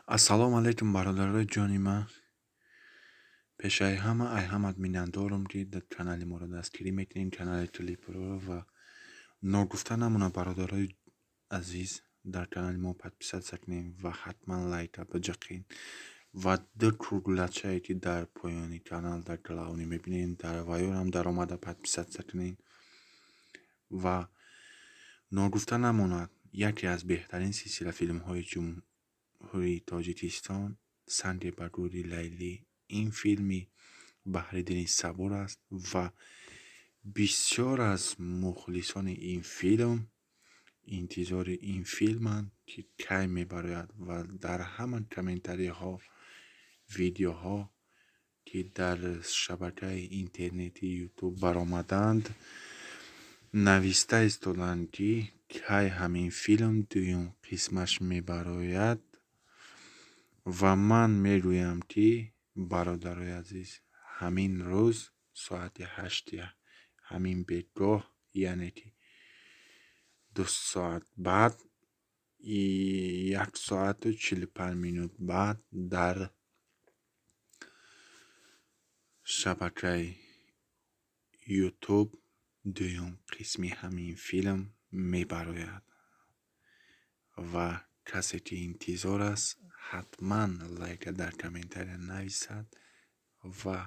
Ассалому алайкум, бародарои ҷони ман. Пешаи ҳама ай ҳамат миннатдорам, ки канали моро дастгирӣ мекунед, канали Клипроро. Ва ногуфта намонад, бародарои азиз, дар канали мо подписаться кунед ва ҳатман лайка биҷақед ва ду круглачае, ки дар поёни канал дар главный мебинед, дар ваёрам даромада подписаться кунед. Ва ногуфта намонад, яке аз беҳтарин силсила филмҳои Ҷумҳурии Тоҷикистон, «Санге ба гӯри Лайлӣ», ин филми Баҳриддини Сабур аст ва бисёр аз мухлисони ин филм интизори ин филманд, ки кай мебарояд. Ва дар ҳама комментариҳо, видеоҳо, ки дар шабакаи интернетии Ютуб баромаданд, нависта истоданд, ки кай ҳамин филм дуюм қисмаш мебарояд. Ва ман мегӯям, ки, бародарои азиз, ҳамин рӯз соати 8-и ҳамин бегоҳ, яъне ки 2 соат баъд, 1 соату 45 минут баъд, дар шабакаи Ютуб дуюм қисми ҳамин филм мебарояд. Ва касе ки интизор аст, ҳатман лайка дар комментария нависад ва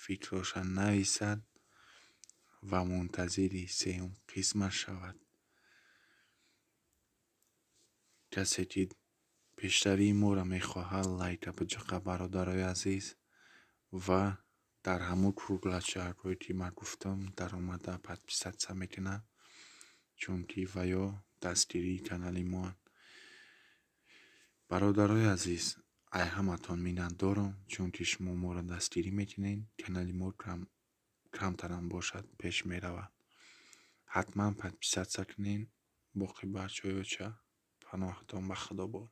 фикроша нависад ва мунтазири сеюм қисмаш шавад. Касе ки пешравии моро мехоҳад, лайка биҷақа, бародарои азиз, ва дар ҳамун круглачаҳое, ки ман гуфтам, даромада подписаться мекунад, чунки ва ё дастгирии канали моанд. Бародарои азиз, ай ҳаматон миннатдорам, чунки шумо моро дастгирӣ мекунед, канали мо камтарам бошад, пеш меравад. Ҳатман подписаться кунед. Боқӣ бачаҳоёча, паноҳатон ба Худо бод.